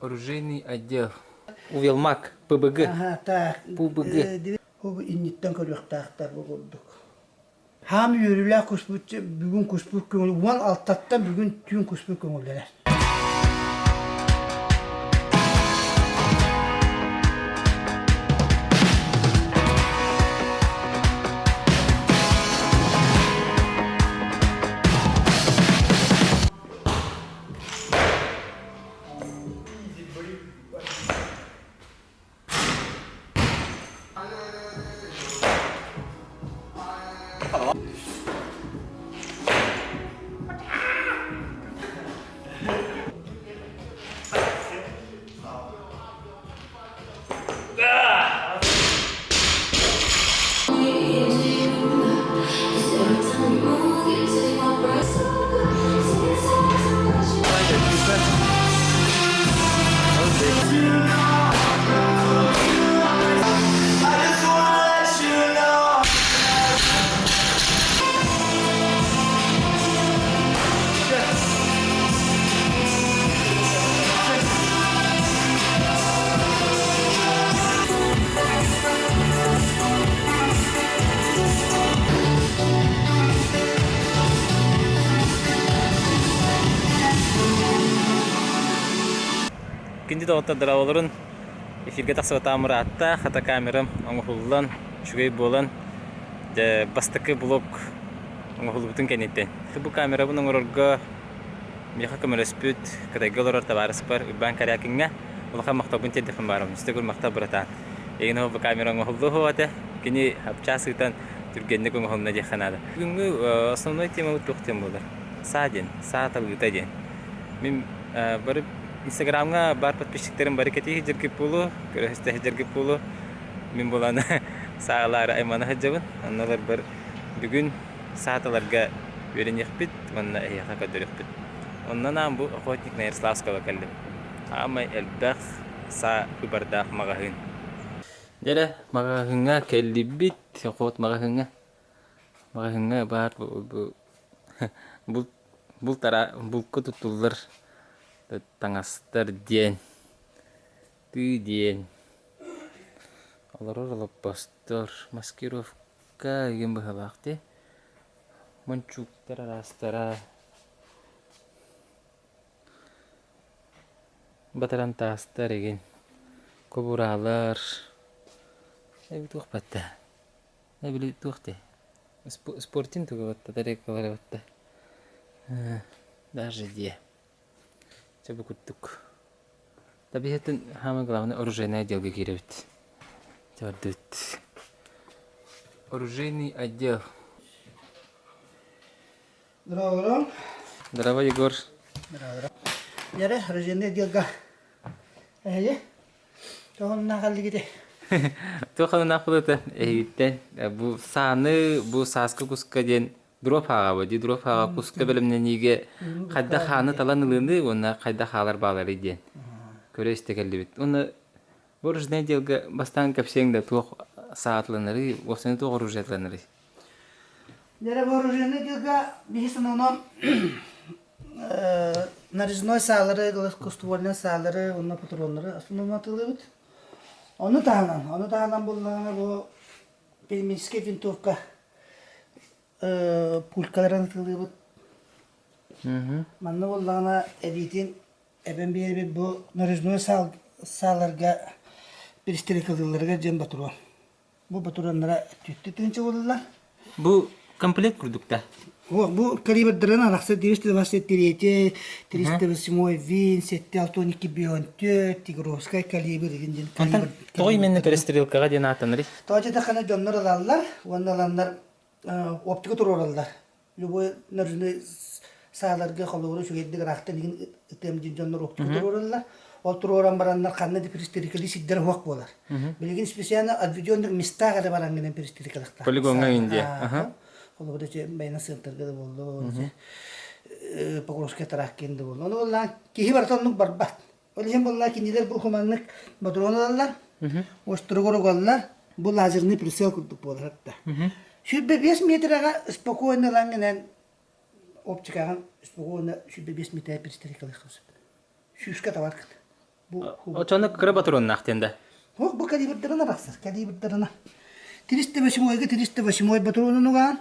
Оружейный отдел. Увелмак, ПБГ. Аха, так. ПУБГ. Бу инниттэн көрүөхтээхтэр бу курдук. Хаам үөрүүлээх куспут бүгүн куспут көҥүл 16-ттан бүгүн түүн куспут көҥүллэнэр. Күндү доҕоттор дорооболорун эфиргэ тахсыбатаҕым ыраатта, хата камерам оҥоһуллан, үчүгэй буолан, дьэ бастакы блог оҥоһуллубутун кэнниттэн. Бу камерабын оҥорорго миэхэ көмөлөспүт Кытайга олорор табаарыспар Уйбаан Корякиҥҥа улахан махталбын тиэрдиэхпин баарым. Үстэ махтал братан. Эйигин ол бу камера оҥоһуллуо этэ. Кини хапчаас ыытан түргэнник оҥоһулунна диэххэ наада. Бүгүҥҥү основной темабыт туох диэн буолар? Саа диэн, саа талыыта диэн. Мин бары Инстаграмҥа баар подписчиктарым бары кэтии сылдьаргыт буолуо, көрө сылдьаргыт буолуо. Мин булан саалаары аймана сылдьабын. Онно олорбор бүгүн сааталарга үөрэниэхпит уонна эһиэхэ көрдөрүөхпүт. Онно анаан бу Охотник на Ярославского кэллим. Аамай элбэх саа выбордаах маҕаһыын. Дьэ маҕаһыыҥҥа кэллибит. Охот маҕаһыыҥҥа. Маҕаһыыҥҥа баар бу бу бултара булка туттуллар таҥастар диэн, тыы диэн, олорор олоппостор, маскировка игин быһалаах дии, мончууктар араастара, батарантаастар игин, кобуралар, эбит туох баттаа, били туох дии Спортин туга батта, тарелкалара батта. Даже дьиэ. Чэ бу курдук. Табиһатын самое главное оружейное отделга киирэбит. Чэ Оружейный отдел. Здорово. Здорово, Егор. Здорово. Дьэрэ, оружейный отделга. Эһиги? Тоҕоннаах аллигите. Туох анаах булата эһигиттэн бу сааны бу сааскы куска диэн дроп ааҕабы дии дроп ааҕа куска бэлэмнэниигэ хайдах хааны талан ылыыны уонна хайдах хаалар бааларый диэн көрө истэ кэллибит. Уонна бу оружейное отделга бастаан кэпсиэҥ да туох саатыланарый, уопсайынан туох оружиеланарый? Дьэ, вооруженный отделга биһи санаанан нарезной саалары, гладкоствольнай саалары уонна патроннары основном атыылыыбыт. Ону таһынан, ону таһынан буллаҕына бу пельменскэй винтовка пулькаларын атыылыыбыт. Манна буоллаҕына эбиитин эбэн биэрэбит бу нарезной сааларга перестрелкалыылларыгар диэн ботуруон. Бу ботуруоннара түттү тыынча буолаллар. Бу комплект курдук да? Бу калибрдарынан арахсар 223, 308 вин, 762 бионтө, Тигровскай калибр деген диэн калибр. Тоҕо именно перестрелкаҕа диэн ааттанарый? Тоҕо диэтэххинэ дьоннор ылаллар уонна ыланнар оптика туруораллар. Любой наружный сааларга холобура үчүгэйдик ыраахтан игин ытыам диэн дьоннор оптика туруораллар. Ол туруоран бараннар ханна да перестрелкалыы сирдэрэ суох буолар. Билигин специально отведенных местах эрэ бараҥҥынан перестрелкалахтаах. Полигоҥҥа Индия. Холобура байына сыантарга да буоллун, Покровскай тараах киин да буоллун. Ону буоллаан киһи барыта оннук барбат. Ол иһин буолла кинилэр бу хуманнык ботуруон ылаллар, остуругар угаллар, бу лазерный прицел курдук буолар да. 105 метрэҕэ спокойно ылан оптикаҕын спокойно 105 метр перестрелкалыахха сөп. Сүүскэ табар гына. Бу Очону кыра батуруоннаах диэн да. Ох, бу калибрдарына тахсар, калибрдарына. 308-га 308 батуруонун угаан.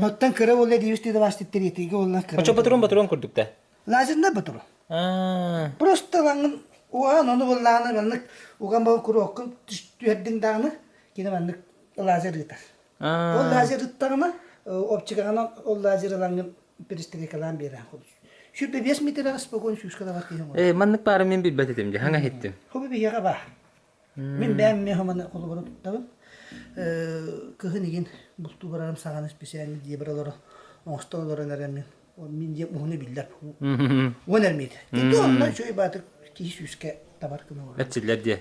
Оттон кыра буолла 223-ге буолла кыра. Очо батурун батурун курдук да. Лазерный батурун. Аа. Просто лаңын угаан ону буллааны маннык уган бол куроккун түһэрдиҥ даҕаны кини маннык лазер ыытар. Ол лазер ыттаҕына оптикаҕынан ол лазер ылаҥҥын перестрелкалаан биэрэн холус. 25 метрага спокойно сүүскэ давар киһи Э, маннык баарын мин билбэт этим дии, хаҥа иһиттим. Хобу биһиэхэ баар. Мин бэйэм эмиэ хоманы холобура туттабын. Кыһын игин бултуу барарым саҕана специально дьиэбэр олоро оҥостон олорон эрэн мин мин дьиэм уһуну биллэр. Уон эрмиит. Ити онно үчүгэй баатыр киһи сүүскэ табар гына олорор. Этсиллэр диэ.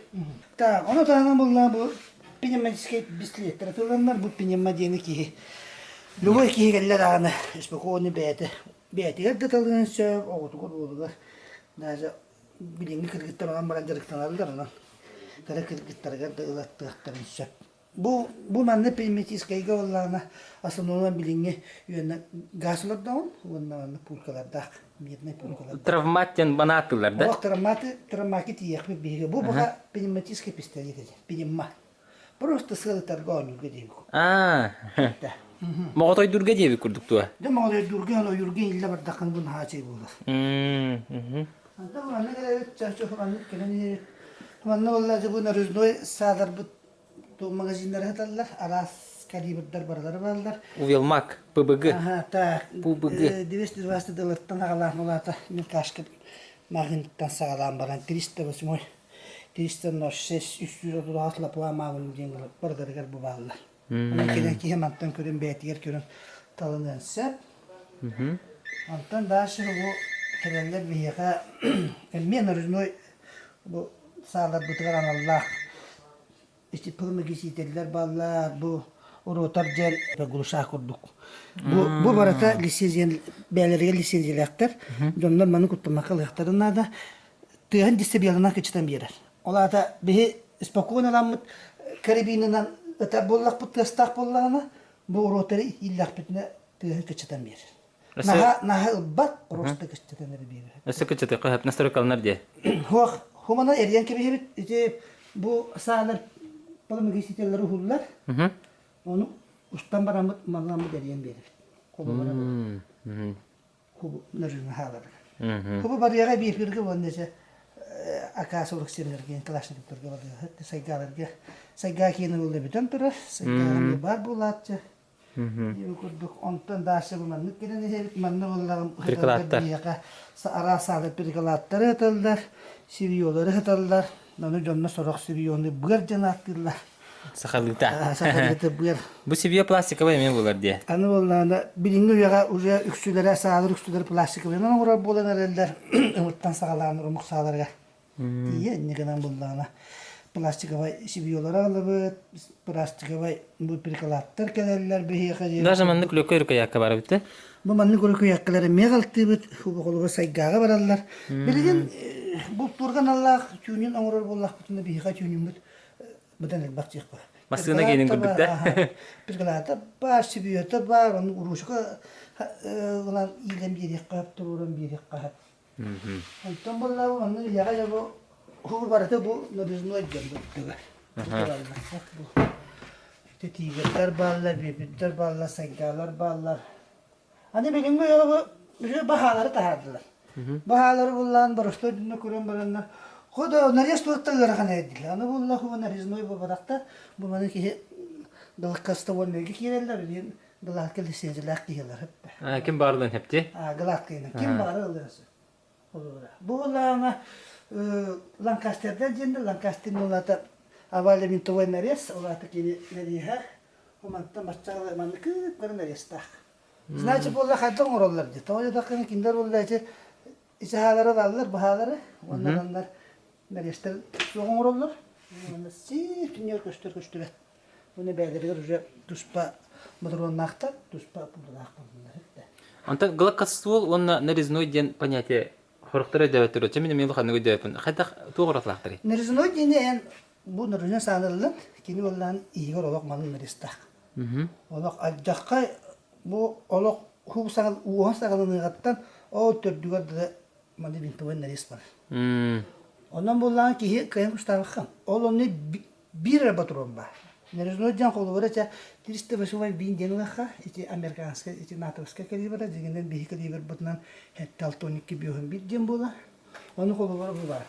Так, ону таһынан булла бу пневматическай пистолеттэр атыыланнар бу пневма диэни киһи любой киһи кэллэ даҕаны спокойно бэйэтэ бэйэтигэр да талыан сөп, оҕотугар уолугар даже билиҥҥи кыргыттар онон баран дьарыктаналлар онон кыра кыргыттарыгар да ылаттыахтарын сөп. Бу бу манна пневматическайга буоллаҕына основном билиҥҥи үөннэ газ олордоҕун уонна манна пулькалардаах мирнэй пулькалардаах. Травмат диэн банааттылар да? Олох травматы травмаки тиийиэхпит биһиги. Бу бука пневматический пистолет этэ. Пневма. Просто сыал ытарга оонньуурга диэбит. Аа. Моҕотойдуурга диэбит курдук дуо? Дьэ моҕотойдуурга ойуурга иһиллэ бардаххына бу наһаа чэй буолар. Антон манна кэлэбит, чачу маннык кэлэн иһэбит. Манна буолла бу нарезной сааларбыт магазиннары саталлар, араас калибрдар барылары бараллар. Увелмак, ПБГ. Ага, так. ПБГ. 220 доллартан аҕалаан улаата мелкашка магазинтан саҕалаан баран 308 306 336 лапуа маабын диэн бардарыгар бу бааллар. Онон кэлэн киһи мантан көрөн бэйэтигэр көрөн талыныан сөп. Онтон дальше бу кэлэллэр биһиэхэ эмиэ наружной бу сааларбытыгар аналлаах ити промагисителлэр бааллар бу уротар диэн глуша курдук. Бу, бу барыта лицензия бэйэлэригэр лицензиялээхтэр. Дьоннор маны куттаммакка ылыахтарын наада. Тыаһын дисциплинанан кычытан биэрэр. Ол аата биһи спокойно ыламмыт карабинынан ытар буоллахпыт тыастаах буоллаҕына, бу уротары ииллэхпитинэ тыаһын кычытан биэрэр. Наһаа наһаа ылбат, просто кыччатан эрэ биэрэр. Өссө кыччатыахха сөп настройкаланар диэ. Хуох, хумана эрийэн кэбиһэбит. Ити бу саалар пламегисителлэр уһуллар. Ону устан бараммыт малламмыт эрийэн биэрэбит. Холобура бу. Хубу нөрүҥ Хубу барыаҕа биэпиргэ уонна дьэ АК 47-лэргэ калашниковтарга барыаҕа сайгааларга сайгаа киэнэ буолла бүтэн турар сайгааларга баар буолааччы Диэн курдук онтон дальше бу маннык кэлэн иһэбит манна буоллаҕым Прикладтар. биһиэхэ араас саалар прикладтары ыталлар, сирьолары ыталлар. Ону дьонно сорох сирьону быар диэн ааттыыллар. Сахалыыта. Сахалыыта быар. Бу сибиэ пластиковай эмиэ буолар диэ. Аны буоллаҕына билиҥҥи үйэҕэ уже үксүлэрэ саалар үксүлэрэ пластиковыйынан оҥорор буолан эрэллэр. Ымыттан саҕалаан омук сааларыгар Тиийэ инньэ гынан буллаҕына пластиковай сибиолары аҕалабыт, пластиковай бу прикладтар кэлэллэр биһиэхэ диэн. Даже маннык лөкөй рукоятка бар эбит Бу маннык рукояткалары эмиэ алтыыбыт, холобура сайгааҕа бараллар. Билигин бултуурга аналлаах түүнүн оҥорор буоллахпытына биһиэхэ түүнүммүт быдан элбэх диэх бар. Массыына гиэнин курдук да? Приклада баар, сибиота баар, ону урушка ылан иилэн биэриэххэ, туруоран биэриэххэ Онтон буоллаҕа манна үлэҕэ дьэ бу бу барыта бу нарезной диэн быттыгар. Бу ити тигрдэр бааллар, биэбиттэр бааллар, сайгаалар бааллар. Аны билиҥҥи үйэҕэ бу уже баһаалары таһаардылар. Баһаалары буллаан боростуой дьонно көрөн бараннар Хода нарез туохта ыарахан эрдилэр. Аны булла нарезной буолбатахта бу маны киһи далыккаста уонна киирэллэр диэн Гладкий лицензиялаах киһилэр хөптө. Ким баарылын хепти? Гладкийынан. Ким баары ылыан сөп. Бу улаана Ланкастердан диэнде Ланкастер улаата авалия винтовой нарез, улаата кини нареһа, мантан баччаҕа манны кыып-кыра нарезтаах. Значит, буолла хайдах оҥороллор дии. Тоҕо диэтэххинэ кинилэр буолла ити исаһаалары ылаллар, баһаалары, уонна ыланнар нарезтар суох оҥороллор. Уонна сиир түннүгэр көстөр көстүбэт. Уонна бэйэлэригэр уже туспа ботуруоннаахтар, туспа пундалаах буоллулар эбит. Онтон гладкоствол уонна нарезной диэн понятие хорохторо өйдөөбөттөр. Чэ мин эмиэ улаханнык өйдөөбөппүн. Хайдах туох уратылаахтарый? Нарезной диэни эн бу нарезной сааныллан кини буоллаан иһигэр олох манын нарезтаах. Олох алдьахха бу олох хуу саҕал уоһун саҕаланыаҕыттан ол төрдүгэр да маны винтовой нарез бар. Онон буоллаҕына киһи кыайан кустаабакка. Ол онно биир эрэ ботуруон баар. Нарезной диэн холобура чэ 308 бин диэн ылыахха, ити американскай, ити натовскай калибра, дьиҥинэн биһи калибрбытынан 7,62 биоһун биир диэн буолар. Ону холобура бу баар.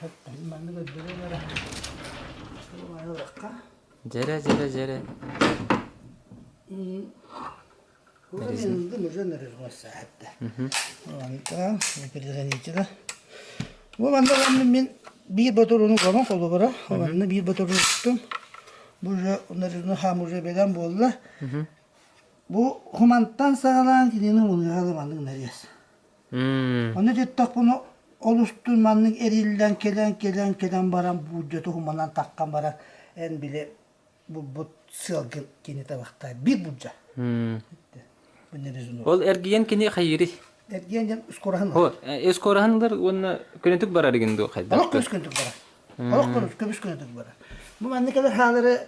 Маннык өйдөрөн эрэ. Ылыахха. Дьэрэ, дьэрэ, дьэрэ. Бу манна мин биир ботуруону угабын холобура, манна биир ботуруону уктум. Бу уже нарезной хам уже бэлэм буолла. Бу хумантан саҕалаан кинини мунуйаҕа маннык нарез. Ону титтахпына ол устун маннык эриллэн кэлэн кэлэн кэлэн баран буулдьату хуманан таххан баран эн били булбут сыалгын кини табахтаа биир булдьа. Ол эргийэн кини хайыырый? Эргийэн диэн ускураһын ылар. Ускураһын ылар уонна көнөтүк барар игин дуо хайдах? Олох көбүс көнөтүк барар. Олох көбүс көнөтүк барар. Бу маннык кэлэр хаалары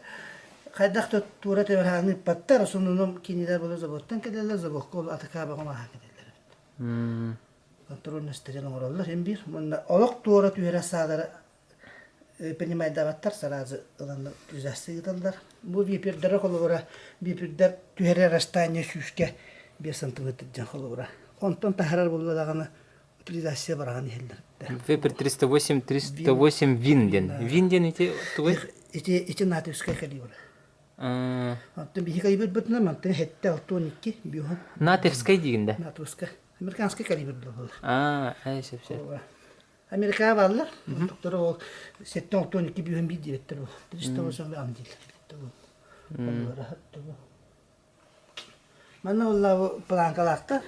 хайдах да туора тэбэр хааны ыппаттар, основном кинилэр була заводтан кэлэллэр, заводка ол атакаабаҕа маһа кэлэллэр. Контрольно стерен оҥороллор им биир. Уонна олох туора түһэрэ саалары принимайдаабаттар сразу ылан утилизация ыыталлар. Бу випердэрэ холобура випердэр түһэрэр расстояние сүүскэ биэс сантиметр диэн холобура. Онтон таһарар буолла даҕаны утилизация бараҕан иһэллэр. Випер 308 308 вин диэн. Вин диэн ити тугуй? Ити ити натовскай калибр. Оттон биһи калибрбытынан мантан сэттэ алта уон икки биоһун. Натовскай диигин да? Натовскай. Американский калибр буолар. Аа, сөп сөп. Америкаҕа бааллар. Онтуктара ол 7-62 бүһүн биир диэбиттэр ол. 380 ам дииллэр. Манна буолла планкалаахтар.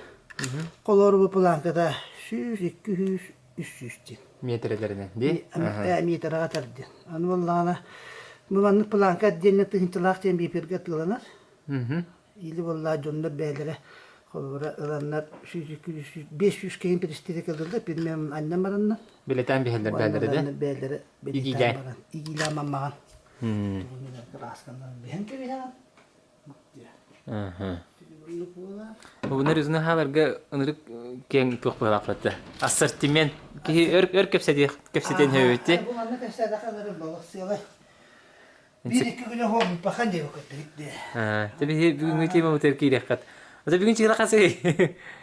Холоору бу планката 100, 200, 300 диэн. Метрэлэринэн дии? Метраҕа тардиэн. Аны буоллаҕына бу маннык планка отдельно тыһыынчалаах диэн биэпиргэ атыыланар. Или буоллаа дьоннор бэйэлэрэ холобура ыланнар 500 киһин перестирик ылыллар пельмен анньан бараннар. Билэтэн биһэллэр бээлэрэ де? Бээлэрэ билэтэн баран игилээн маммаҕан. Кыраасканан биһэн кэбиһэҕин. Бу нарезаны хааларга ынырык киэҥ туох быһалаахпатта. Ассортимент киһи өр өр кэпсэтиэх кэпсэтиэн сөбүтти. Бу манна кэпсээтэххэ ынырык балык сыалай. Биир-икки күнэ хооммуппахан диэбиккит дии. Тэбиһи бүгүҥҥү темабытыгар киириэххит. Ата бүгүн чыыла хасый?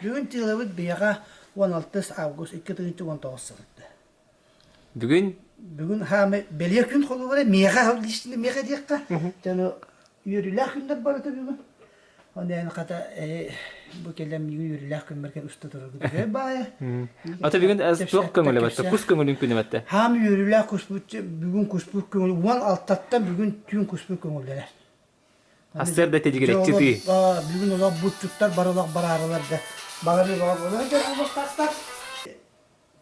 Бүгүн чыылабыт биһиэхэ 16 август 2019 сылытта. Бүгүн? Бүгүн хаамы бэлиэ күн холобура миэхэ лично миэхэ диэххэ. Дьону үөрүүлээх күннэр барыта бүгүн. Онон хата бу кэлэн миигин үөрүүлээх күммэр уста турар баайа. Ата бүгүн туох көҥүлэ батта? Кус көҥүлүн күнэ батта. Хаам үөрүүлээх куспут бүгүн куспут көҥүл 16-ттан бүгүн түүн куспут көҥүллэнэр. Сарсыарда тилигирэччи тыы. Бүгүн олох бутчуттар бар олох бараарылар да баҕарыы баҕар буолар дьэ буолуохтаахтар.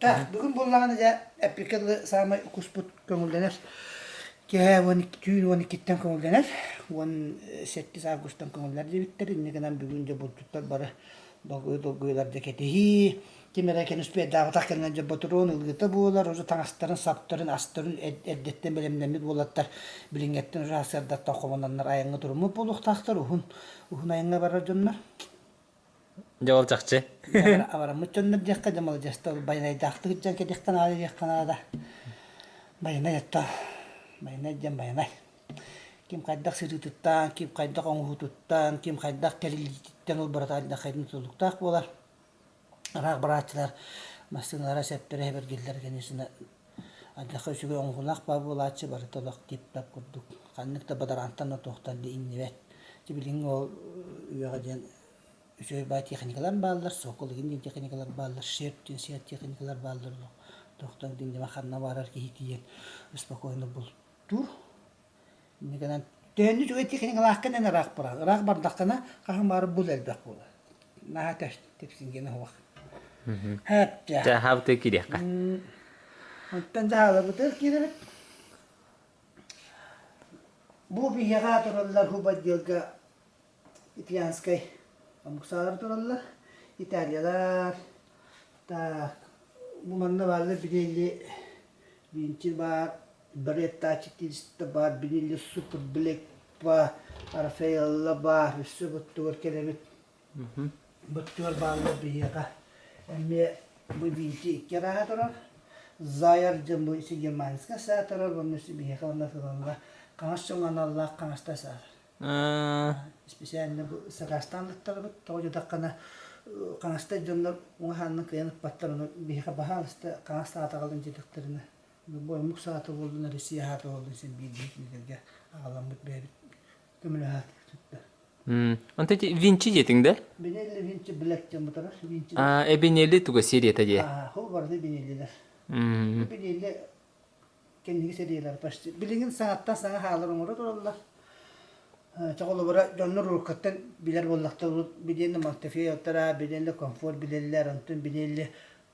Так, бүгүн буоллаҕына дьэ эппиккэ дылы саамай куспут көҥүллэнэр. Киэһэ түүн 12-ттэн көҥүллэнэр. 18 августан көҥүллэр диэбиттэр. Инньэ гынан бүгүн дьэ булчуттар бары долгуй-долгуйлар дьэ кэтэһии. Ким эрэ кэнүспүөйдаабатах кэннэ дьэ ботуруон ылыыта буолар. Уже таҥастарын, саптарын, астарын эрдэттэн бэлэмнэммит уолаттар билиҥҥэттэн уже сарсыардаттан хомунаннар айаҥҥа туруммут буолуохтаахтар. Уһун, уһун айаҥҥа барар дьоннор. Дьэ ол чахчы. Абараммыт дьоннор диэххэ дьэ маладьыастар байанайдаахтык дьон кэтиэххэ наада диэххэ наада. Байанай отто байанай диэн байанай. Ким хайдах сырыытыттан, ким хайдах оҥоһуутуттан, ким хайдах тэриллиититтэн ол барыта хайдах тутулуктаах буолар. Ыраах барааччылар массыыналара сэптэрэ эбэргиллэр конечно алдьархай үчүгэй оҥоһуулаах баа буолааччы барыта олох тип-тап курдук ханнык да бадараантан да туохтан да иҥнибэт. Дьэ билиҥҥи ол үйэҕэ диэн үчүгэй баай техникалар бааллар, Сокол игин диэн техникалар бааллар, Шерп диэн сиэр техникалар бааллар олох туохтан да иҥнибэт ханна баарар киһи тиийэн спокойно бултуур. Инньэ гынан төһөннө үчүгэй техникалааххын эн ыраах бараҕын. Ыраах бардаххына хаһан баҕарар бул элбэх буолар. Наһаа тэпсингени суох. Хэп Дьэ, хаабытыгар киириэххэ. Оттон дьаһалабытыгар киирэбит. Бу биһиэхэ тураллар хуб отделга итальянскай омуксаалар тураллар. Италиялар, так, бу манна бааллар Бинелли Винчи баар, Беретта 400 баар, Бинелли Супер Блэк баар, Рафаэлла баар, өссө буттугар кэлэбит. Буттугар бааллар биһиэхэ. Эмиэ бу Винчи икки арааһа турар. Зайар диэн бу ити германскай саатарар уонна биһиэхэ уонна тыланна хаҥас дьоҥҥо аналлаах хаҥастай саатар. Специально бу сакаастаан ыттарбыт. Тоҕо диэтэххинэ хаҥастай дьоннор уҥа хаанынан кыайан ыппаттар, ону биһиэхэ баһаалыста хаҥас саатаҕалын диэтэхтэринэ бу омук саата буоллун, Россия саата буоллун син биир биһиги аҕаламмыт бэйэбит көмөлөһөөттөр. Онто ити Винчи диэтиҥ да? Бинелли Винчи Блэк диэн бутара. Винчи. А, Эбинелли туга серията дии. Аа, хол барыта Бинеллилэр. Бинелли кэнниги сериялар почти. Билигин саҥаттан саҥа хаалар оҥоро тураллар. Чоҕолобура дьоннор уруккаттан билэр буоллахтар билиэннэ Монтефиоттара, билиэннэ комфорт билэллэр, онтон билиэннэ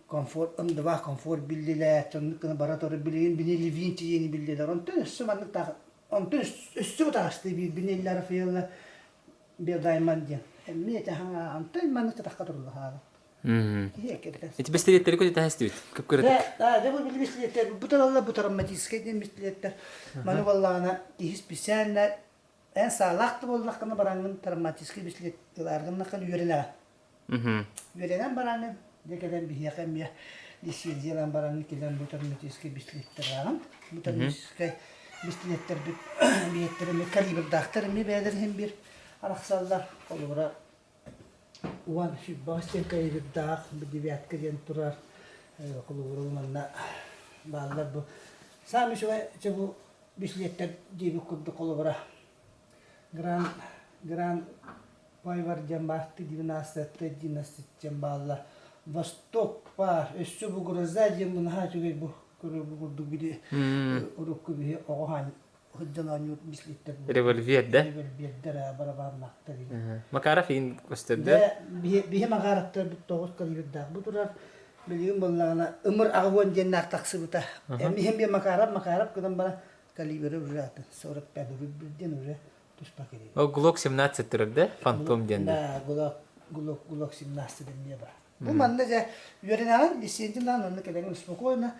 комфорт МДВ комфорт биллилэр, соннук гына бара турар билигин Бинелли Винчи диэни биллилэр. Онтон өссө маннык Онтон өссө утаҕастыы биирбин иллэ Рафаэлла Белдайман диэн. Эмиэ этэ хаҥаа, онтон маннык татахха турулла хаалар. Ити бэстилиэттэри көтүтэһэстибит. Көп-көрөтүк. Да, да, бу били бэстилиэттэр бу таралла бу травматическай диэн бэстилиэттэр. Маны буоллаҕына киһи специально эн саалаах да буоллаххына бараҥҥын травматическай бэстилиэт ылааргыннаххын үөрэнэҕин. Үөрэнэн бараҥҥын, дьэ кэлэн биһиэхэ эмиэ лицензиялаан бараҥҥын кэлэн бу травматическай бэстилиэттэр Бу травматическай бэстилиэттэрбит биһиэттэр эмиэ калибрдаахтар эмиэ бэйэлэрин иһин биир арахсаллар. Холобура, 10 сүүрбэҕис диэн калибрдаах, бу девятка диэн турар. Холобура, манна бааллар бу. Саамай үчүгэй чэ бу бэстилиэттэр диэбит курдук холобура Гран Гран Пайвар диэн баар 12 11 диэн бааллар. Восток баар, өссө бу Гроза диэн бу наһаа үчүгэй бу көрөр бу курдук били урукку биһи оҕо сылдьан оонньуур бислиттэр Револьвер да? Револьвердэр барабаннаахтар. Макаров иин көстөрдө. Биһи Макаровтар бу тоҕус калибрдаах бу турар. Билигин буоллаҕына ымыр аҕыһуон диэннээх тахсыбыта. Эмиһин би Макаров Макаров гынан баран калибры уже атын 45 рубль диэн уже туспа кэлин. Ол Глок 17 турар да? Фантом диэн да? Глок, Глок, Глок 17 эмиэ бар. Бу манна дьэ үөрэнэҕин, лицензиялаан онно кэлэҥин спокойно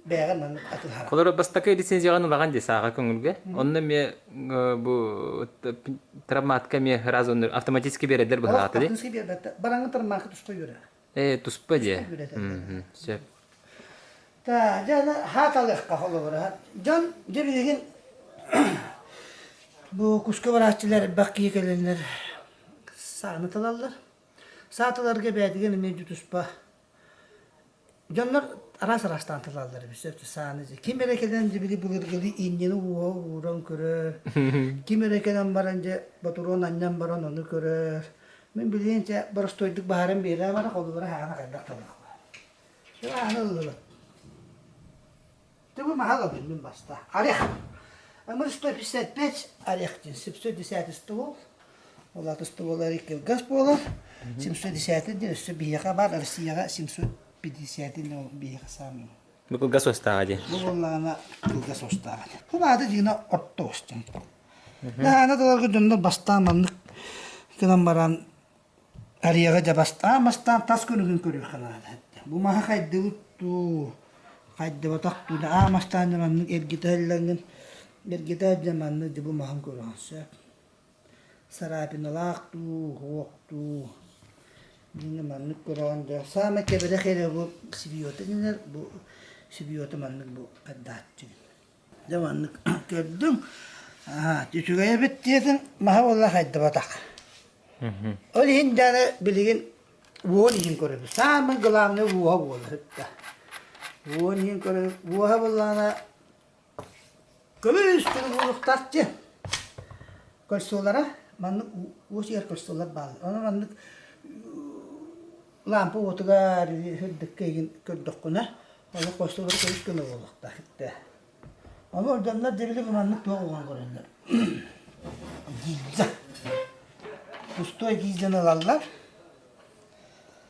бэйэҕин маннык атыылаһаҕын. Холоро бастакы лицензияҕын ылаҕын дии сааҕа көҥүлгэ. Онно эмиэ бу травматка эмиэ сразу автоматически биэрэллэр быһаата дии. Автоматически биэрбэттэр. Бараҥҥын травматка туспа үөрэ. Ээ, туспа дьиэ. Сөп. Та, дьэ, аны хааталыахха холобура. Дьон, дьэ билигин бу куска барааччылар элбэх киһи кэлэннэр сааны талаллар. Сааталарга бэйэтигэр эмиэ дьэ туспа дьоннор араас араастаан талаллар эбит сөп сааны дьэ. Ким эрэ кэлэн дьэ били былыргылыы инньэни уоһа ууран көрөр. Ким эрэ кэлэн баран дьэ ботуруон анньан баран ону көрөр. Мин билигин чэ боростуойдук баһаран биэрэ бара холобура хаана хайдах талыахпа. Ааны ыллыбыт. Түгү маһал ылын мин баста. Орех. Мы 155 орех диэн 710 ствол. Ол аты стволлар кылгас буолар. 710 диэн өссө биһиэхэ бар Россияҕа 750 ол биһиэхэ саамай. Бу кылгас уостааҕа дии. Бу буоллаҕына кылгас уостааҕа. Бу ааты дьиҥэ орто уостан. Даана тыларга дьоннор бастаан маннык гынан баран арыйаҕа дьэ бастаан бастаан тас көрүҥүн көрүөххэ наада этэ. Бу маһа хайдыбыт дуу, хайдыбатах дуу да аан бастаан дьэ маннык эргитэ иһиллэҥҥин эргитэ дьэ маннык дьэ бу маһын көрүөххэ сөп. Царапиналаах дуу, уох дуу дьиҥэ маннык көрөҕүн дьэ саамай кэбирэх эрэ бу сибиота дэнэр бу сибиота маннык бу хайдааччы. Дьэ маннык көрдүм. Аа, үчүгэй эбит диэтим, маһа буолла хайдыбатах. Ол иһин дьэ билигин уон иһин көрөбүт. Саамай главный уоһа буолар да. Уон иһин көрөбүт. Уоһа буоллаҕына көмүс күнү буолуохтаах дьэ. Кольцолара маннык уос иһэр кольцолар бааллар. Онон маннык лампа уотугар үрдүккэ игин көрдөххүнэ, ону кольцолара көмүс күнү буолуохтаах иттэ. Ону дьоннор дьэ маннык туох уган көрөллөр. Гильза. Пустой гильзаны ылаллар.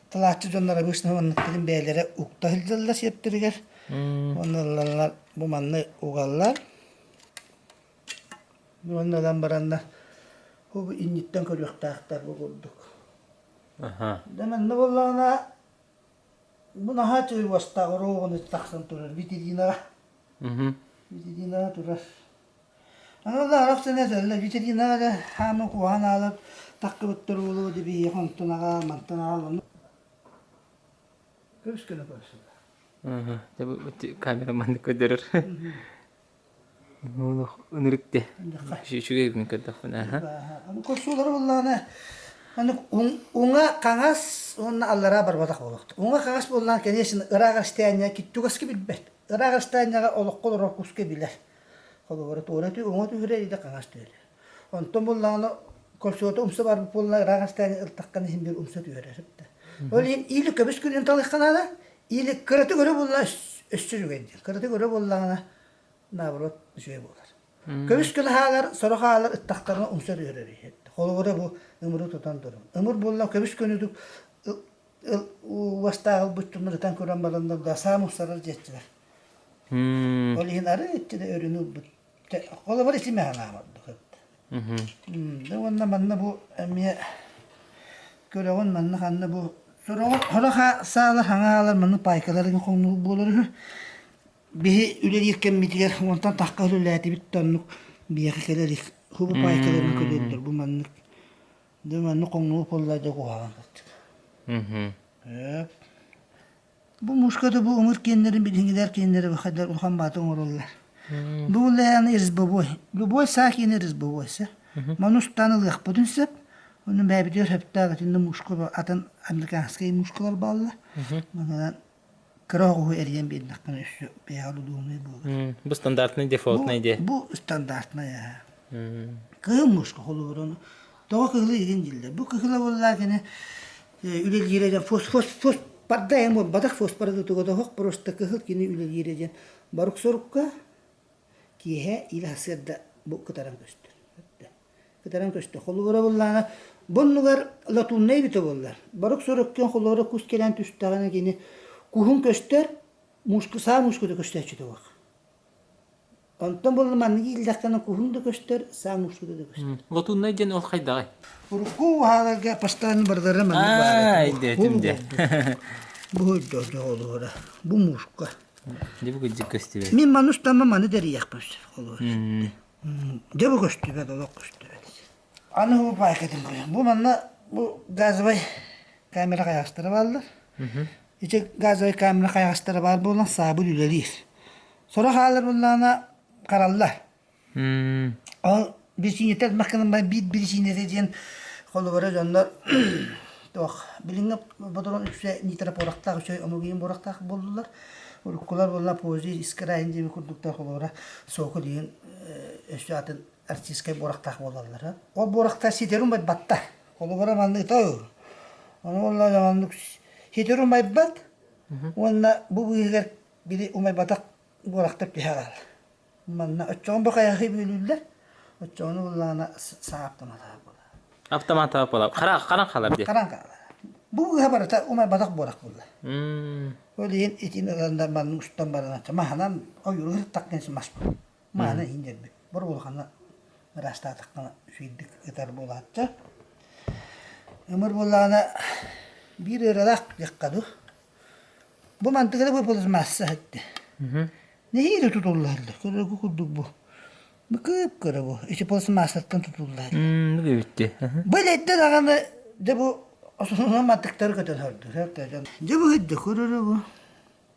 Тылааччы дьоннор обычно манныктарын бэйэлэрэ укта сылдьаллар сиэптэригэр. Уонна ылаллар бу манны угаллар. Уонна ылан бараннар бу инниттэн көрүөхтээхтэр бу курдук. Дьэ манна буоллаҕына Бу наһаа үчүгэй уостаах оруобуна тахсан турар витринаҕа. Витринаҕа турар. Аны арах сэнэ этэллэр витринаҕа эрэ хааман куһаҕан аалар таххыбыттар буолуо дии биһиэхэ онтон аҕаал мантан аҕаал ону көбүс гына көрсөллөр. Камера маннык көрдөрөр. Ынырык де. Үчүгэй күн көрдөхпүнэ. Курсуулары буллаҕына уҥа хаҥас уонна аллараа барбатах буолуохтаах. Уҥа хаҥас буоллаҕына конечно ыраах расстояние киттугаска билбэт. Ыраах расстоянияҕа олоххо олорор куска билэр. Холобура туора уҥа түһэрэр или хаҥас түһэрэр. Онтон буллаҕына кольцота умса барбыт буолла ыраах расстояние ылтаххына иһин биир умса түһэрэр. Ол иһин или көмүс күнүн талыахха наада, или кыратык өрө булла өссө үчүгэй диэн. Кыратык өрө буоллаҕына наоборот үчүгэй буолар. Көмүс күн хаалар, сорох хаалар ыттахтарына умса түһэрэр иһит. Холобура бу ымыры тутан турун. Ымыр буолла көмүс күнүдүк уостааҕыл буччумнар ытан көрөн бараннар да саам умсарар диэччилэр. Ол иһин ары иччи да өрүнү ылбыт. Холобура итимэ ханаабардык. Уонна манна бу эмиэ көрөҕүн манна ханна бу сороҕор сорох саалар хаҥаалар маннык паайкаларын хоҥнуу буолар үһү. Биһи үлэлиир кэммитигэр уонтан тахха үлэлээтибит да оннук биһиэхэ кэлэ илик. Хубу паайкаларын көрөллөр бу маннык. Дьэ маннык хоҥнуу буолла дьэ куһаҕан кырдьык. Эп. Бу мушката бу ымыр киэннэрин билиҥҥилэр киэннэрэ хайдар улахан баата оҥороллор. Бу лээн резьбовой. Любой саа киэнэ резьбовой сэ. Маны устан ылыахпытын сөп. Ону бэйэбитигэр сөптөөх итиннэ мушка атын американскай мушкалар бааллар. Манан кыра оҕуһу эрийэн биэрдэххинэ өссө бэйэҕэ удобнай буолар. Бу стандартный дефолтный де. Бу стандартный Кыһыл мушка холобура тоҕо кыһылы игин дииллэр. Бу кыһыла буоллаа кини үлэлиирэ диэн фос фос фос парда эм буолбатах фосфоры тугутоһох просто кыһыл кини үлэлиирэ диэн борук сорукка киэһэ или сарсыарда бу кытаран көстөр. Кытаран көстөр. Холобура буоллаҕына бу оннугар латуннай эбитэ буоллар. Борук соруккун холобура кус кэлэн түстэҕинэ кини куһун көстөр, мушку саа мушкута көстөөччүтэ буолар. Онтон буолла маннык ииллэххинэ куһун да көстөр, саа мушкута да көстөр. Латуннай диэн ол хайдаҕый? Урукку уһааларга постоянно барылара маннык баар этэ. Бу дьэ. Бу олуһура. Бу мушка. Дьэ бу кырдьык көстүбэт. Мин маны устамма маны дэрийэхпин сөп холуор. Дьэ бу көстүбэт, олох көстүбэт. Аны бу паайкатын көрүөм. Бу манна бу газовай камера хайаҕастара бааллар. Ити газовай камера хайаҕастара баар буолан саабыт үлэлиир. Сорох аалар буоллаҕына хараллар. Ол биричиинэтэ элбэх гынан баран биир биричиинэтэ диэн холобура дьоннор туох билиҥҥи ботурон үксэ нитропорохтаах үчүгэй омугуйун буорахтаах буоллулар. Уруккулар буолла позже искра диэби курдуктар холобура соку диэн өссө атын артистскай буорахтаах буолаллара. Ол буорахтар ситэри умайбаттар. Холобура маннык ытау. Ону буолла оннук ситэри умайбат уонна бу быыһыгар били умайбатах буорахтар түһэ хаалар. Манна оччоҕун бу хайахы бүөлүүллэр. Оччоҕуну буллаҕына саа автомата буолар. Автомата буолар. Хара харан хаалар дии. Харан хаалар. Бу быыһа барыта умайбатах буорах буолла. Ол иһин итин ыландар маннык устан баран маһынан ойуур ырыттаххын мас Мааны иһин дьэрбит. Бор улахана ыраастаатаххына үчүгэйдик ытар буолааччы. Ымыр буоллаҕына биир ыаралаах диэххэ дуу. Бу мантыгара бу пластмасса этте. Нэһиилэ тутуллаллар. Көрөргө курдук бу. Бу кып-кыра бу. Ити пластмассаттан тутуллар. Бүттү. Бу илэйдэ даҕаны дьэ бу основной мантыктары көтөн сорду. Дьэ бу хидде көрөрө бу.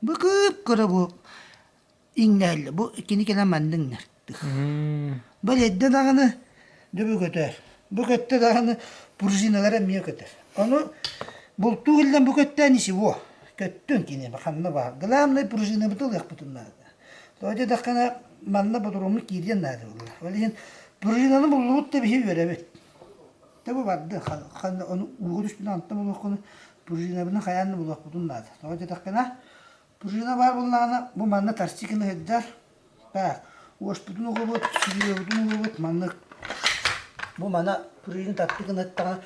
Бу кып-кыра бу иҥнэһэллэр. Бу кини кэлэн манна иҥнэртих. Бэл эрдэ даҕаны дьэ бу көтөр. Бу көттө даҕаны пружиналара эмиэ көтөр. Ону бултуу иһиллэн бу көттөөн ничего. Көттүн кини ханна баар. Главное пружинабыт ылыахпытын наада. Тоҕо диэтэххинэ манна ботуруоммут киириэн наада буолла. Ол иһин пружинаны буллубут да биһи үөрэбит. Дэ бу барды ханна ону ууга түспүтүн антан булуоххуну пружинабытын хайаан да булуохпутун наада. Тоҕо диэтэххинэ Пружина баар буоллаҕына, бу манна торчи гына сылдьар. Так, уоспутун угубут, сүрүөбүтүн угубут, маннык. Бу мана пружина тартыы гына ыттаҕына,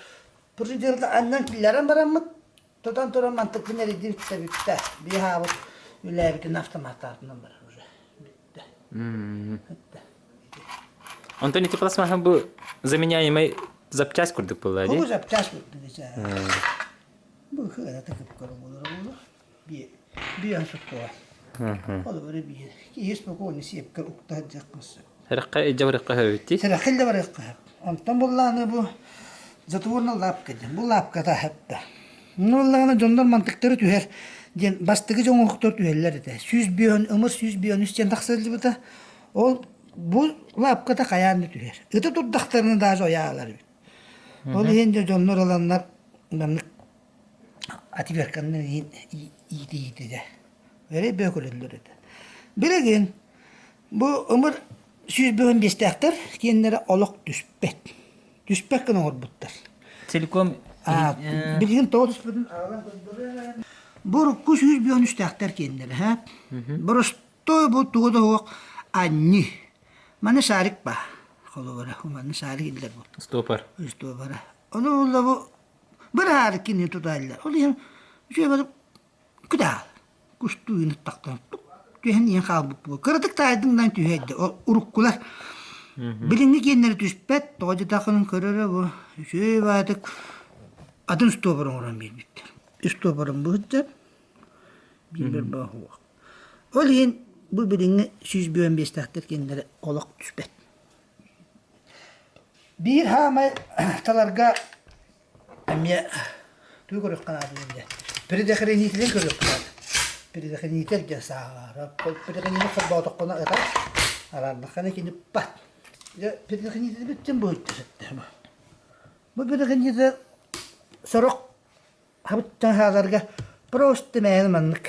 пружина аннан киллэрэн бараммыт, тутан туран мантыкпын эрийдим бүттэ бүттэ. Биир аабыт үлээбитин автоматтаатынан барар уже. Бүттэ. Бүттэ. Онтон ити пластмасса бу заменяемый запчасть курдук буолла дии? Бу запчасть курдук. Бу кыра тыкып буолар буолар. Биир суткаҕа. Холобура биир. Киһи спокойно сиэпкэ укта сылдьыаххын сөп. Сэрэххэ илдьэ барыахха сөбүттий? Сэрэххэ илдьэ барыахха сөп. Онтон буллаҕына бу затворная лапка диэн. Бу лапката сөптө. Ну буллаҕына дьоннор мантыктары түһэр. диэн бастакы дьоҥоһуктар түһэллэр этэ. 105 ымыр 153 диэн тахсыллыбыта. Ол бу лаапката хайаан да түһэр. Ыта турдахтарына даже ойаалар эбит. Ол иһин дьэ дьоннор ыланнар маннык отвертканы иһин иитиитэ. Эрэй бөкөлөллөр этэ. Билигин бу ымыр 155-тээхтэр киэннэрэ олох түспэт. Түспэт гына оҥорбуттар. Целиком Билигин тоҕо түспүтүн аҕалан көрдөрөр. Бу урукку 153-тээхтэр киэннэрэ, һэ? Боростуой бу тугу да суох анньыы. Маны шарик баа. Холобура, манна шарик иллэр бу. Стопор. Стопора. Ону ула бу быраары кини туталлар. Ол иһин үчүгэй Күтаал, кустуу ыттахтан тук түһэн иһэн хаалбыт буол. Кыратык таайдыҥнан түһээйдэ. Уруккулар билиҥҥи киэннэри түспэт, тоҕо дьатаххынын көрөрө бу үчүгэй баатык атын устуопар оҥорон биэрбиттэр. Устуопарын быһыттар, биирбэр баһуох. Ол иһин бу билиҥҥи 155-тээхтэр киэннэрэ олох түспэт. Биир хаамай таларга Эмиэ тугу көрүөххэ наада диэн предохранителин көрүөххэ наада. Предохранитель диэн сааҕаара. Предохранитель холбоотоххуна ытар, араардаххына кини пат. Дьэ предохранитель бүттүн бу Бу предохранитель сорох хабыттан хааларга просто мээнэ маннык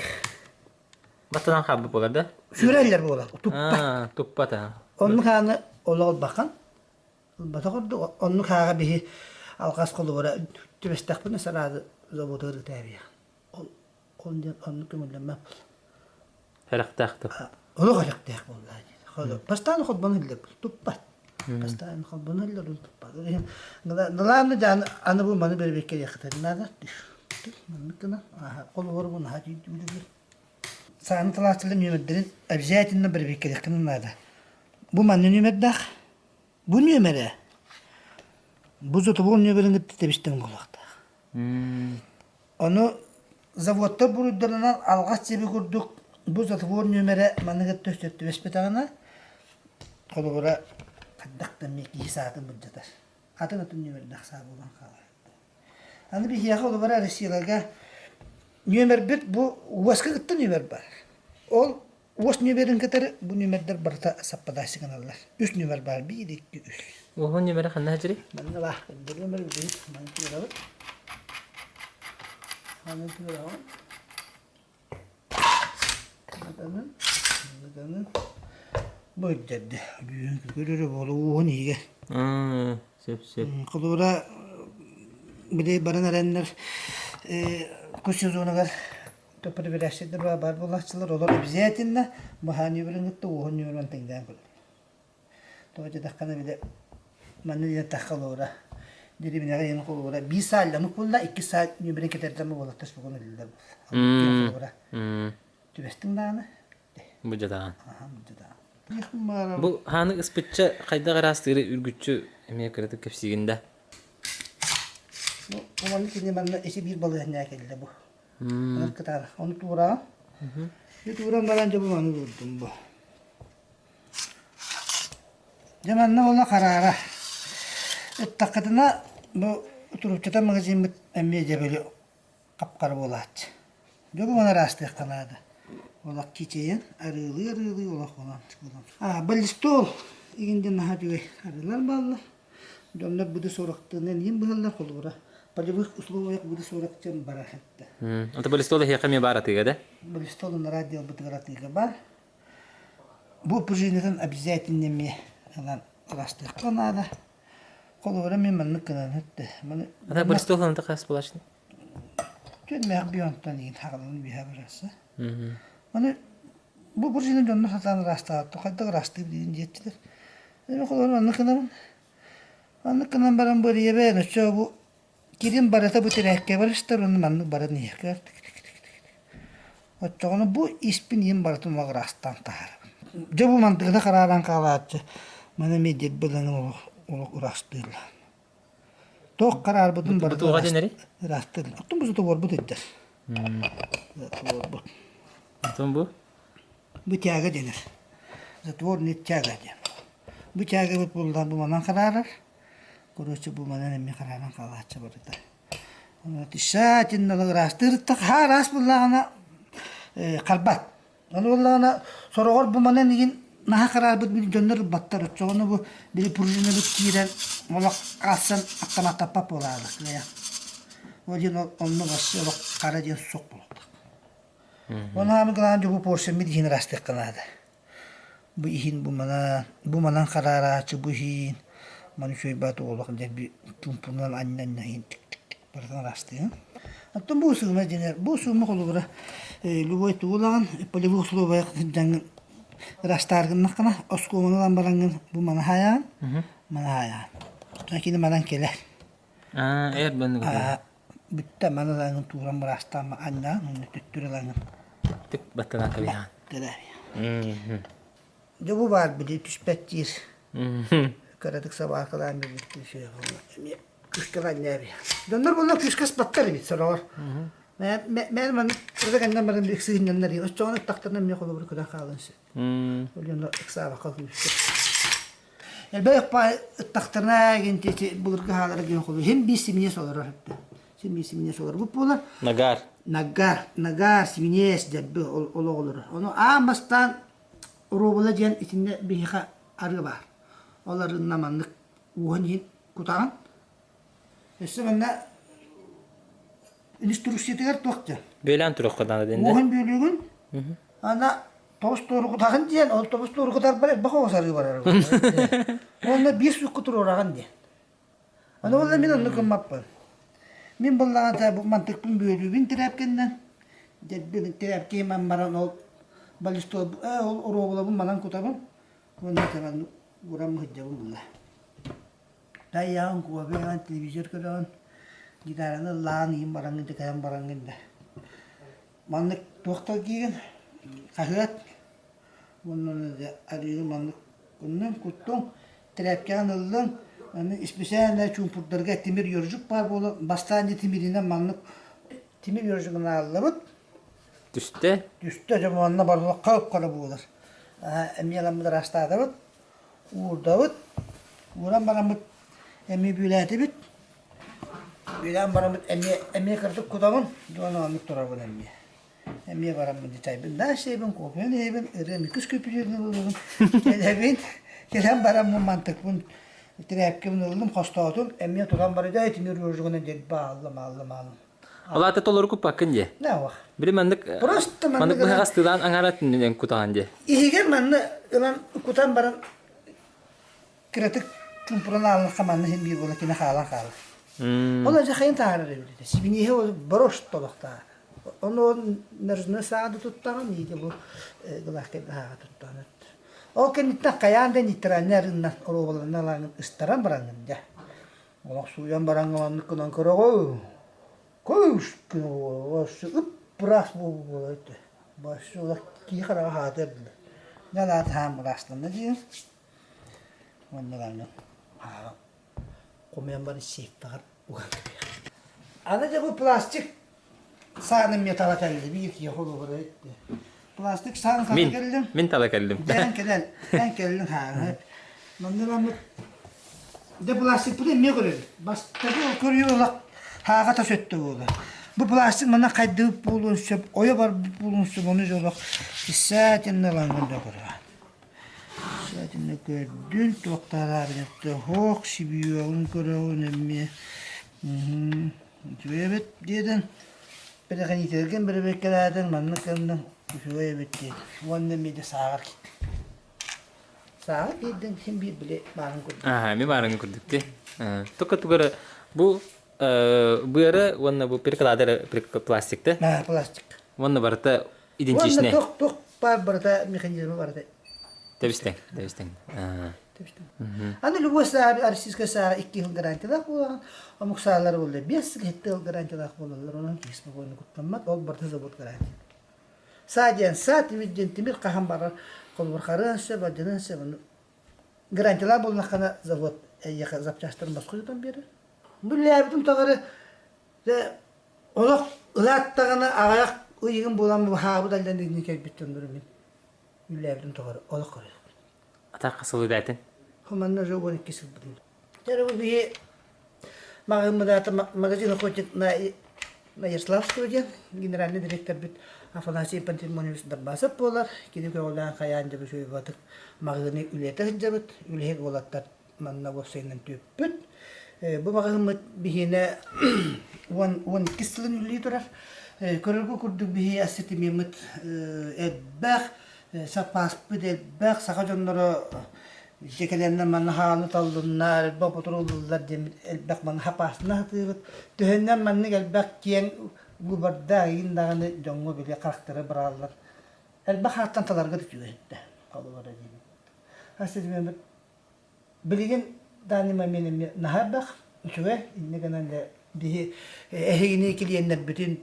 Бастанан хаалбыт буолар да? Сүрэллэр буолар, туппат. Туппат аа. Оннук хааны олох ылбаккын. Ылбатах ордук оннук ааҕа биһи алҕас холобура түбэстэхпинэ сараады заводугар ытаабыйах. Ол ол диэн оннук көҥүллэммэт буолла. Сэрэхтээх да. Олох эрэхтээх буолла дии. Бастаан холбоно иһиллэр туппат. Бастаан холбоно иһиллэр туппат. Налааны дьааны аны бу маны бэрбекке диэххитин наада. Маннык гына холобур бу наһаа тиийдибит. Сааны талааччылар нүөмэрдэрин обязательно бэрэбиэркэлиэххин наада. Бу манна нүөмэрдээх Бу нүөмэрэ бу сотовой нүөмэрин кытта тэбистэн буолуохтаах. Ону заводтар буруйдарынан алҕас сиэби курдук бу затвор нүөмэрэ маны кытта өссө түбэспэтэҕинэ холобура хайдах да эмиэ киһи саатын былдьатар. Атын атын нүөмэрдээх саа буолан хаалар. Аны биһиэхэ холобура Россияларга нүөмэрбит бу уоска кытта нүөмэр бар. Ол Уос нүөмэрин кытары бу нүөмэрдэр барыта саппадааччы гыналлар. Үс нүөмэр баар, биир, икки, үс. Уоһун нүөмэрэ ханна сылдьарый? Манна баар. Бу нүөмэр билигин маны туораҕыт. Маны туораҕын. Мытанын, мытанын. Бу үрдэрдэ. Бүгүн көрөрө буола уоһун иһигэр. Сөп, сөп. Холобура, били баран эрэннэр кус сезонугар Проверящийдар баар буолааччылар, олор обязательно баһаа нүөмэрин кытта уоһун нүөмэрин тэҥнээн көрөллөр. Тоҕо диэтэххинэ били манна диэн эттэххэ олоро дэриэбинэҕэ иһин холобура биир саа ламык буолла, икки саа нүөмэрин кэтэрдэн буолаттар сугун өллөр буолла. Холобура түбэстиҥ даҕаны Бу дьадаҕан. Аха, бу дьадаҕан. Бу хааны ыспычча хайдах ыраастыыры үргүччү эмиэ кыратык кэпсиигин да? Бу манна кини манна ити биир балыыһанньа кэллэ бу. Онон кытаанах. Ону туораҕын. Дьэ тууран баран дьэ бу маны уурдум бу. Дьэ манна уола хараара. Ыттаххытына бу трубчата магазиммыт эмиэ дьэ били хап-хара буолааччы. Дьэ бу маны ыраастыахха наада. Олох кичэйэн арыылыы-арыылыы олох онон А баллистол игин диэн наһаа үчүгэй арыылар бааллар. Дьоннор буду сорохтуунан иин быһаллар холобура полевых условиях буду сорох диэн барар этэ. Это баллистол эһиэхэ эмиэ баар атыыга да? Баллистол ынараа отделбытыгар атыыга бар. Бу пружинатын обязательно эмиэ ылан ыластыахха наада. Холобура мен маннык гынан өттө. Маны Ата баллистол ыланта хас булашны? Түнмээх бионтан иин хагалын биһэ бараса. Маны бу пружина дьонно сатаан ыраастаатта хайдах ыраастыыр диин диэччилэр. Эми холобура маннык гынабын. Маннык гынан баран бу эрийэбээн өссө бу кирин барыта бу тирээккэ барыстар уонна маннык баран иһиэхэ Оччоҕуна бу испин иһин барытын олох ыраастаан таһаарабын. Дьэ бу мантыгына харааран хаалааччы маны эмиэ диэт олох олох ыраастыыллар. Туох хараарбытын барытын ыраастыыллар. Оттон бу сотоворбут ыйдар. Сотоворбут. Оттон бу? Бу тяга дэнэр. Затворный тяга диэн. Бу тягабыт буоллаҕына бу манан хараарар. Короче, бу манан эмиэ харааран хаалааччы барыта. Тщательно ыраастыыр хаар аас буллаҕына. харбат. Ону буоллаҕына сороҕор бу манан игин наһаа хараарбыт били дьоннор ылбаттар. Оччоҕуна бу били пружинабыт киирэн олох аассан автоматтаппат буолаалар. Ол диэн онно вообще олох хара диэн суох буолуохтаах. Оны аамы гылаан дьэ бу порцияммыт иһин ыраастыахха наада. Бу иһин бу манан, бу манан хараарааччы бу иһин маны үчүгэй олох дьэ чуумпунан анньа-анньа иһин барытын ыраастыаҥ. Оттон бу сыыма дьинэр, бу сыыма холобура любой тугу ылаҕын, полевых условиях сылдьаҥҥын ыраастааргыннаххына, оскуоланы ылан бараҥҥын бу маны хаайаҕын, маны хаайаҕын. Оттон кини манан кэлэр. Аа, эр банныгы. Бүттэ маны ылаҥын тууран быраастаама анньаан уонна төттөрү ылаҥын. Түк баттанан кэбиһэҕин. Кэлээр. Дьэ бу баар били түспэт диир. Кыратык собакалаан билбиттии эмиэ күүскэ анньаа Дьоннор буолла күүскэ аспаттар эбит сороҕор. Мэн маны кырата кэннэн баран ыксыһыннаннар оччоҕуна ыттахтарына эмиэ холобур кыра хаалан сөп. Ол дьонно ыксаабакка күүскэ. Элбэх паай ыттахтарына гин былыргы хаалара диэн холу хим биир симиэс олорор эбит. Син биир симиэс олорбут буолар. Нагар. Нагар, нагар, симиэс дьэбби олох олорор. Ону аан бастаан Оруобула диэн итиннэ биһиэхэ арыы баар. Ол арыынна маннык ууһан иһин кутаҕын. Өссө манна инструкциятыгар туох диэн? Бүөлээн туруохха наада диэн. Ууһун бүөлүүгүн. Ана тобус туору кутаҕын диэн, ол тобус туору кутарбар элбэх оҕус арыы барар. Уонна биир суукка туруораҕын диэн. Ону буолла мин оннук гыммаппын. Мин буоллаҕына бу мантыкпын бүөлүүбүн тирээпкэннэн, дьэрбин тирээпкэйим баран ол баллистол ол оруобулабын манан кутабын уонна табан уран сылдьабын булла. Тайаҕын, куобуйаҕын, телевизор көрөҕүн, гитараны ыллаан иһин бараҥҥын да кэлэн бараҥҥын да. Маннык туох да диигин, хаһыат уонна арыыны маннык гынныҥ, куттуҥ, Тирээпкэҕин ыллыҥ, аны исписээнэ чуумпурдарга тимир ёржук баар буолан, бастаан дьэ тимиринэн маннык тимир ёржугун ааллабыт. Түстэ? Түстэ, дьэ манна барылахха ыпкара буолар. Эмиэ ыламмыт ыраастаатыбыт, уурдабыт, ууран бараммыт эмиэ бүөлээтибит. Бүөлээн бараммыт эмиэ эмиэ кырдык кутабын, дьон оннук турабын эмиэ. Эмиэ бараммын дьачайбын да сиэбин, кофены иһэбин, ырыам иккис көпүтүөн ыллыбын. Кэлэбин, кэлэн бараммын мантыкпын тирээпкэбин ыллым, хостоотум, эмиэ тутан барыда итини рожугунан диэн бааллым, ааллым, ааллым. Ол аата толору куппаккын дии. Науах. Били маннык Просто маннык быһаҕастыылаан аҥаара түннүнэн кутаҕын дии. Иһигэр манны ылан кутан баран кыратык чуумпуран ааллахха манна син биир буола кини хаалан хаалар. Ол адьахайын таһаарар эбит. Сибиниэһи ол борош толохтаа. Ону наружной саада туттаҕын, иити бу гылаахтай баһааҕа туттаҕын. Ол кэнниттэн хайаан да нейтральнай арыыннан оруобаланан ылаҥын ыстаран бараҥын дьэ. Олох сууйан бараҥ оннук гынан көрөҕүн. Көс ып-ыраас буолбут этэ. Башы олох киһи хараҕа хаатыар дылы. Дьэ анаат быраастанна диир. Уонна даҕаны хомуйан баран сейфтэҕэр уган кэбиһэр. Аны дьэ бу пластик сааны эмиэ тала кэлли биир киһи холобура эттэ. Пластик сааны тала кэллим. Мин тала кэллим. Дьэ кэлэн, эн кэллиҥ хааҥы. Манна ламмыт дьэ пластикпыт эмиэ көрөбүт. Бастакы көрүү олох хааҕата сөттө буолар. Бу пластик манна хайдыбыт буолуон сөп, ойо барбыт буолуон сөп, ону дьэ олох тщательно ылаҥҥын да көрөҕүн. Итиннэ көрдүн, туох да араарыйбыт суох, сибиэҕин көрөҕүн эмиэ үчүгэй эбит диэтин, предохранителгин бэрэбиэркэлээтиҥ, маннык гынныҥ үчүгэй эбит диэтин уонна эмиэ дьэ сааҕар киирдиҥ. Сааҕар киирдиҥ син биир били баарын курдук. Аа, эмиэ баарын курдук дии. Только тугары бу быары уонна бу перекладера пластик да? Аа, пластик. Уонна барыта идентичнэй. Уонна туох туох баар барыта механизма барыта. Тэбистең, тэбистең. Тэбистең. Аны любой саа российская саа икки жыл гарантиялаах буолаҕын, омук саалары буолла биэс сыл икки жыл гарантиялаах буолаллар, онон киһи спокойно куттаммат, ол барыта завод гарантия. Саа диэн саа, тимир диэн тимир хаһан барар, холобур харыан сөп, алдьаныан сөп, ону гарантиялаах буоллаххына завод эйиэхэ запчастарын босхо тутан биэрэр. Бу үлэлээбитим тухары Дьэ, олох ылааттаҕына аҕыйах ыйыгын буолан баһаабыт аллан иннин кэлбит дьоннору мин үллээбитим тухары олох көрүөхпүн. Атахха сыл үлээтин? Манна уже 12 сылбытын. Дьэ, бу биһи маҕаһыыммыт аата магазин охотник на. Ярославского диэн генеральный директорбит Афанасий Пантелеймонович Дарбасов буолар. Кини көҕүлээн хайаан дьэ үчүгэй маҕаһыыны үлэтэ сылдьабыт. Үлэһит уолаттар манна уопсайынан түөппүт. Бу маҕаһыыммыт биһиэнэ 12 сылын үлэлии турар. Көрөргө курдук биһи ассортимеммыт элбэх, саппааспыт элбэх, саха дьонноро дьэ кэлэннэр манна хааны таллыннар, элбэх ботуруллуллар диэн элбэх манна хапаасына сатыыбыт. Төһөннөн маннык элбэх киэҥ выбордаах иин даҕаны дьоҥҥо били харахтара бырааллар. Элбэх хааттан таларга да үчүгэй этэ. Холобура диэн. Ассортимеммыт Билигин данный момент эмиэ наһаа элбэх, үчүгэй. Инньэ гынан дьэ биһи эһигини клиеннэрбитин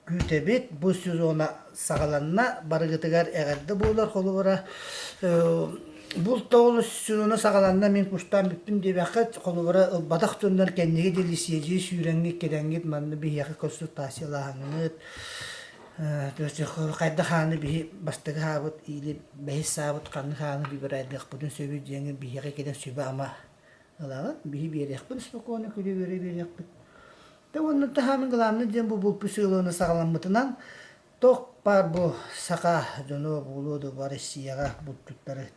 күүтэбит. Бу сезона саҕаланна. Барыгытыгар эҕэрдэ буолар холобура. Булт тоҕус сезона саҕаланна мин кустаан бүттүм диэбэххит. Холобура ылбатах дьоннор кэнниги диэри сиэдьии сүүрэҥҥит кэлэҥҥит манна биһиэхэ консультациялааһыҥҥыт хайдах хааны биһи бастакы хаабыт или бэһис саабыт ханнык хааны выбирайдыахпытын сөбүй диэҥҥин биһиэхэ кэлэн сүбэ-ама ылаҕыт биһи биэриэхпит спокойно күлэ-үөрэ биэриэхпит да уонна таһаамын главный диэн бу булпу сыалыаны саҕаламмытынан туох баар бу саха дьоно буолуо да Россияҕа булчуттары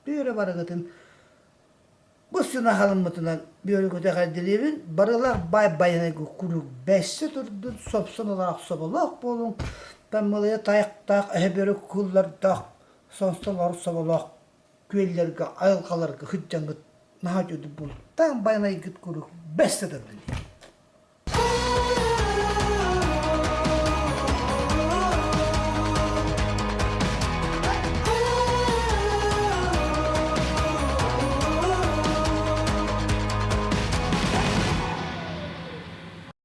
түөрэ барыгытын Бу сынаһалыммытынан үөрэ-көтө эҕэрдэлиибин, барылаах баай байанайга куруук бэссе турдун, сопсунулаах соболоох буолуҥ, таммалыйа тайахтаах эһэ бөрө кууллардаах, сонсолор соболоох күөллэргэ, айылҕаларга сылдьаҥҥыт наһаа үчүгэйдик бултаан байанайгыт куруук бэссе турдун диэн.